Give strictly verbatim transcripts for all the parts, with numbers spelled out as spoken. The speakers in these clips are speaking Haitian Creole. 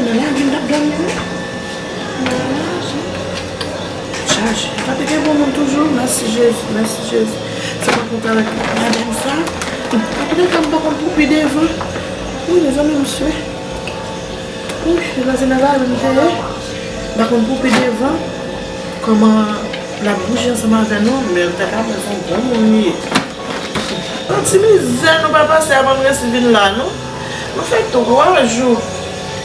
Nan lajin n ap dòmi, wi. Nan lajin. Chaje. Pa te gen bon moun toujou. Mèsi Jezi, mèsi Jezi. Se pa kontre avèk madanm sa. Antouka, m pa konn pou pi devan. Wi, mezanmi, mesye. Wi, se nan lari m te ye. M pa konn pou pi devan. Kòman l ap bouje ansanm avè nou, men l ta ka wè se yon bon moun li ye. Yon ti mizè nou pa pase avan n resi vin la, non. Nou fè twa jou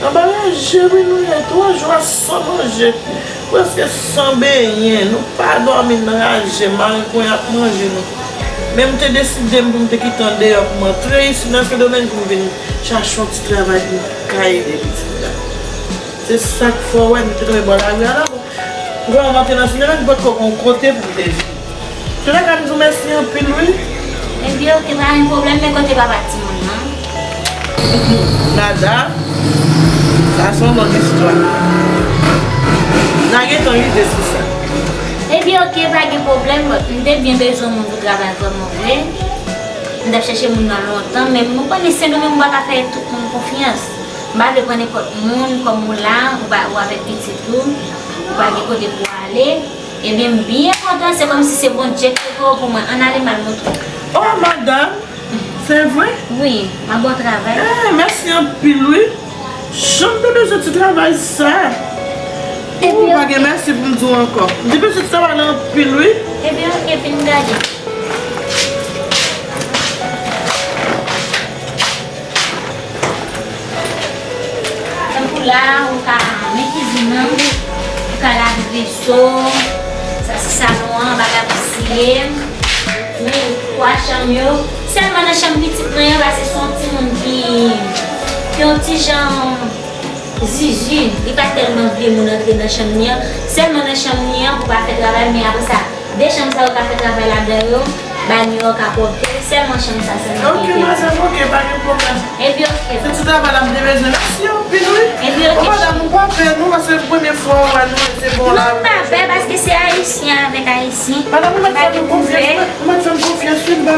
anba raje, wi, nou ye twa jou a san manje, prèske san benyen. Nou pa dòmi nan raje, mari konn ap manje nou. Men m te deside m pou m te kite andeyò pou m antre isit nan Sendomeng pou m vin chache yon ti travay pou m ka ede pitit la. Se sa k fè w wè nou te tonbe bò lari a la. Bon, vrèman, m antre nan sinema, m potko gon kote pou m te vin. Antouka, m di w mèsi anpil, wi. Ebyen, oke, pa gen pwoblèm, men kote papa timoun nan? Madanm, sa se yon lòt istwa. N a gentan rive sou sa. Ebyen, oke, pa gen pwoblèm, m te byen bezwen moun pou travay vrèman vre. M t ap chèche moun nan lontan, men m konnen Sendomeng ou pa ka fè tout moun konfyans. M pa vle pran nenpòt moun, kòm ou la, ou pa, ou avèk pitit ou, ou pa gen kote pou w ale. Ebyen, m byen kontan, se kòmsi se Bondye ki te voye w pou mwen. Ann ale, m al montre w. Oh, madanm, se vre? Wi, m ap ba w travay. Eh, mèsi anpil, wi. Jan m te bezwen ti travay sa. Ou pa gen mèsi pou m di w ankò. M te bezwen ti travay la anpil, wi. Ebyen, oke, vin gade. Tankou la, ou ka men kizin nan, ou ka lave veso, sa se salon an, bagay pou siye. Men twa chanm yo, sèlman nan chanm pitit mwen an, paske se yon timoun ki, ki yon ti jan zizi, li pa tèlman vle moun antre nan chanm li an. Sèlman nan chanm li an pou pa fè travay, men apre sa, de chanm sa yo ka fè travay ladan yo, banyo an ka pwòpte, sèlman chanm sa sèlman ki enterese. Ok, madanm, ok, pa gen pwoblèm. Epi, ok. Se ti travay la m te bezwen. Mèsi anpil, wi. Epi, ok. Bon, madanm, ou pa pè, non, paske se premye fwa ou wè nou, se bon la. Non, m pa pè, paske se ayisyen avèk ayisyen. Madanm, ou mèt fè nou konfyans, ou mèt, ou mèt fè m konfyans, wi, m pa,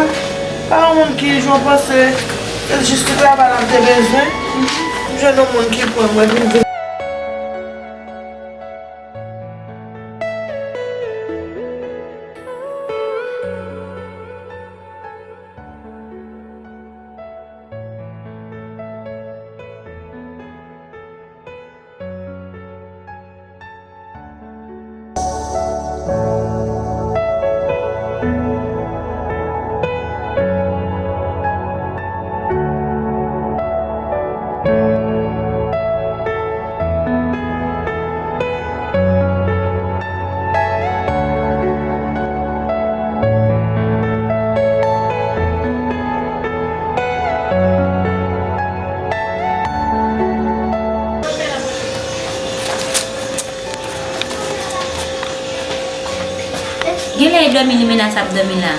pa yon moun ki jan w panse, se jis ti travay la m te bezwen. M jwenn yon moun ki pran mwen, vin di. Genlè e dòmi Limena sa ap dòmi la.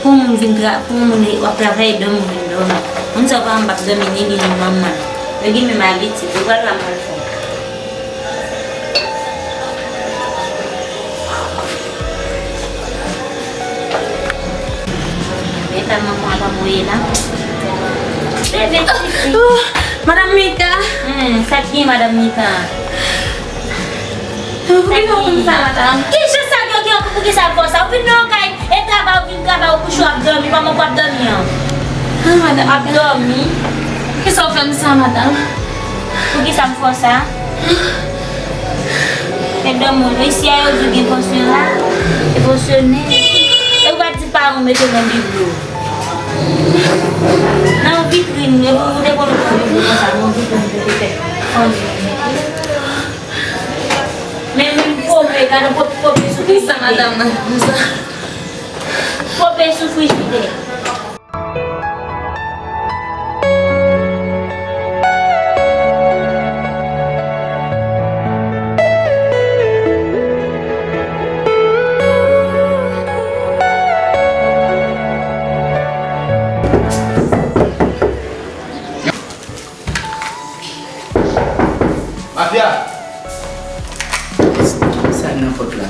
Pou moun vin tra-, pou moun w ap travay e dòmi, ou vin dòmi. Moun sa w pa m p ap dòmi ni li ni manman l. Yo gen menm abitid, yo pral la m pral fè. Eta manman ap anvoye la. Leve, tifi. Oh, Madam Mika. Hmm, sa k gen, Madam Mika? Poukisa w konn sa, madanm? Ki jan sa gen, ki, poukisa w fè sa? Ou vin nan yon kay, e travay, ou vin travay, ou kouche, w ap dòmi, kòman w ap dòmi an? Ah, madanm. W ap dòmi. Poukisa w fè m sa, madanm? Poukisa m fè w sa? E dòmi, isi a yo di gen pansyon la, e pansyonè. E ou pa di paran w mete nan biblo. Nan vitrin, e pou ou te konn pran biblo konsa, nan vitrin pou te fè. Men, men, pwope, gade pwope, pwope sou frijidè. Kisa madanm nan di sa? Pwope sou frijidè. Mafya! Sa nan pòt la.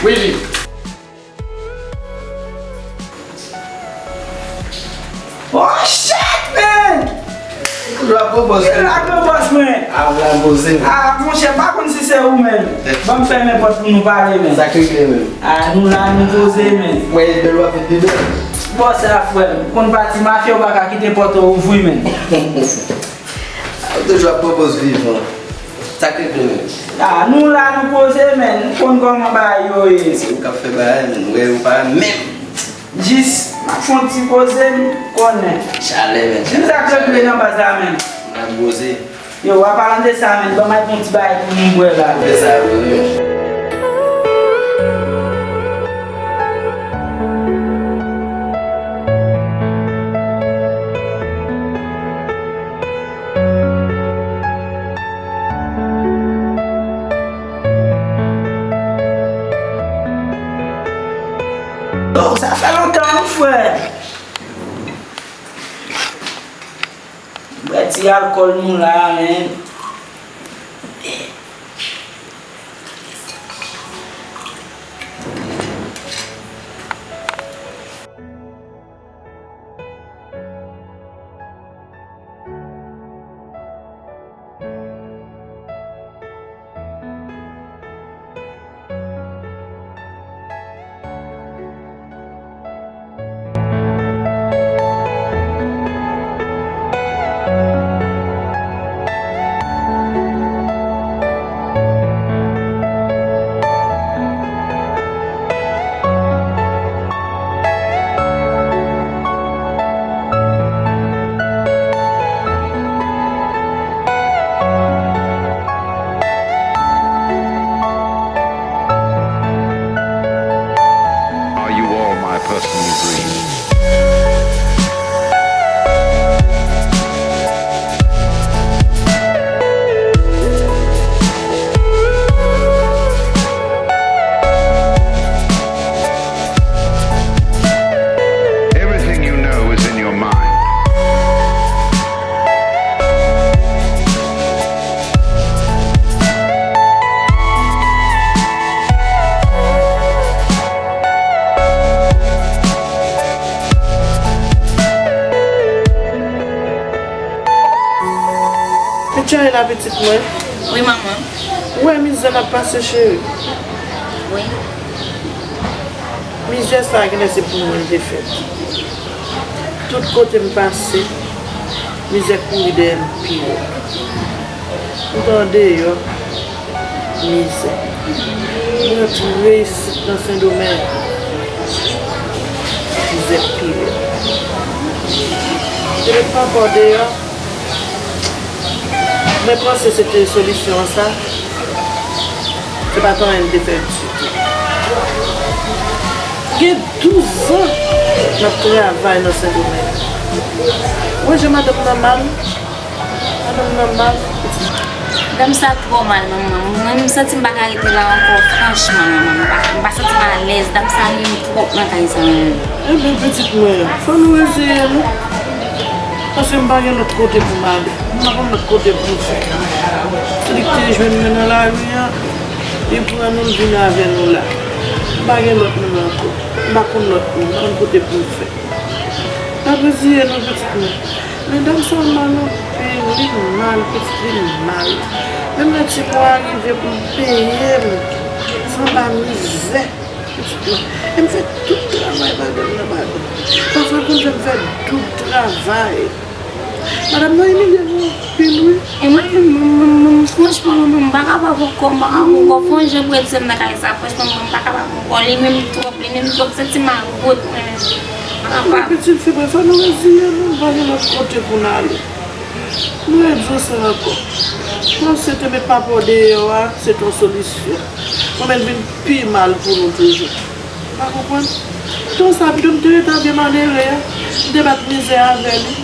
Wi, Ji. Oh, shit, man! Bravo, bòs. E la, gran bòs mwen. A, la poze. A, monchè, m pa konn si se ou menm. Ban m fèmen pòt pou nou pale, men. Sa k regle menm? A, nou la, nou poze, men. Mwen, bèl w ap vin pi bèl. Bòs la, frè m. Konn pati mafya, ou pa ka kite pòt ou ouvri, men. Ou toujou ap pwopoze vivan. Sa k regle menm? A, nou la, nou poze, men. Nou konn kòman bagay yo ye. Se ou k ap fè bagay, men. Ou wè, ou pa menm. Jis, m ap fè yon ti poze, m konnen. Chalè, men. Jis ak regle nan baz la, men. N ap poze. Yo, an palan de sa, men, ban m al pran yon ti bagay pou nou bwè la. Fè sa, wi, wi. Oh, sa fè lontan, wi, frè. Bwè ti alkòl nou la, men. Are you all my personal dreams? Everything you know is in your mind. Michaela, pitit mwen. Wi, manman. Ou wè mizè m ap pase, cheri? Wi. Mizè sa a genlè se pou mwen l te fèt. Tout kote m pase, mizè kouri dèyè m pi wòt. M t andeyò, mizè. M rantre isit nan Sendomeng, mizè pi rèd. Te met m ankò deyò. Mwen panse se te solisyon an sa. Se pa t anyen m te fè ditou. Gen douz an m ap travay nan Sendomeng. Wè jan madanm nan mal. Madanm nan mal. Dam sa twò mal, manman. Mwen, m santi m pa ka rete la ankò, franchman, manman. M pa, m pa santi m alèz. Dam sa nwi m twòp nan kay sa, manman. Ebyen, pitit mwen, fò nou reziye nou. Paske m pa gen lòt kote pou m ale. M pa konn lòt kote pou m fè. Se li ki te jwenn mwen nan lari a, li pran nou, l vin avè nou la. M pa gen lòt moun ankò. M pa konn lòt moun, m pa konn kote pou m fè. N ap reziye nou, pitit mwen. Men dam sa mal anpil, li mal, pitit li mal. Menm lè ti mwa rive pou l peye m, se anba mizè. Pitit mwen. E m fè tout travay madanm nan ba nou. Pafwa l konn fè m fè doub travay. Madanm nan imilye nou anpil, wi. E mwen, mwen, mwen, mwen, franchman, mwen, mwen, m pa kapab ankò, m pa kapab ankò. Fò yon jan pou retire m nan kay sa, franchman, mwen, m pa kapab ankò. Li menm twòp, li menm twòp, santi m a gout, mwen, m pa kapab. Pitit fi mwen, fò nou reziye nou, nou pa gen lòt kote pou n ale. Mwen di w sa ankò. Panse te met papa w deyò a, se t on solisyon. Mwen menm vin pi mal pou nou toujou. Pa konprann? Tan sa, pito m te rete avè malere a. M te bat mizè avè li.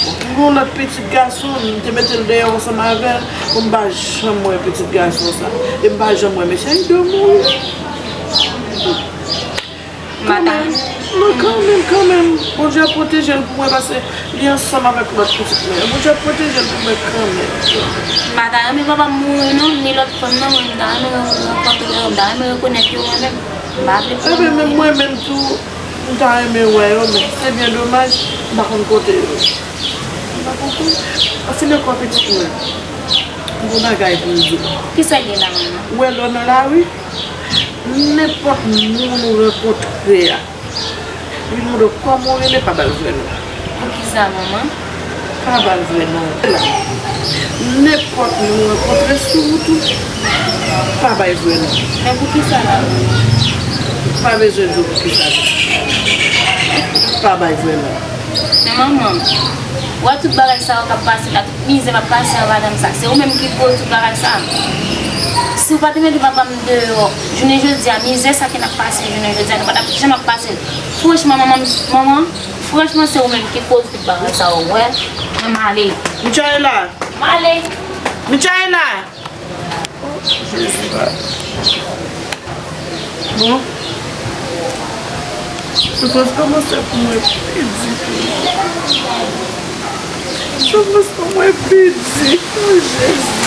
M gen yon lòt pitit gason, m te mete l deyò ansanm avè l. Pou m pa janm wè pitit gason sa. E m pa janm wè mesye a, li dwe mouri. Kanmenm, non, kanmenm, kanmenm. Bondye ap pwoteje l pou mwen, paske li ansanm avèk lòt pitit mwen. Bondye ap pwoteje l pou mwen kanmenm. M pa ta renmen papa m mouri non, ni lòt fanm nan, mwen m ta renmen rankontre yo, m ta renmen rekonèt yo mwen menm. M pa vle pran. Ebyen, menm mwen menm tou, m ta renmen wè yo, men se byen domaj, m pa konn kote yo ye. M pa konprann. Ti lekòl pitit mwen, m gon bagay pou m di w. Ki sa l ye la, manman? Ou wè lè w nan lari, nenpòt moun ou rankontre a, li mande w kòman w rele, pa ba l vrè non. Poukisa, manman? Pa ba l vrè non. Nenpòt moun ou rankontre sou wout ou, pa ba l vrè non. Men poukisa la, manman? Pa bezwen di w poukisa. Pa ba l vrè non. Men manman, w wè tout bagay sa yo k ap pase la, tout mizè m ap pase anba dan m sa, se ou menm ki koz tout bagay sa. Si w pa te mete papa m deyò, jounen jodi a, mizè sa ke n ap pase jounen jodi a, nou pa t ap janm ap pase l. Franchman, manman, manman, franchman, se ou menm ki koz tout bagay sa yo, w wè. Mwen, m ale. Michaela! M ale! Michaela! Oh, Jezi, pa. Bon. Soufrans kòmanse pou mwen pi di pou mwen. Soufrans pou mwen pi di. Oh, Jezi.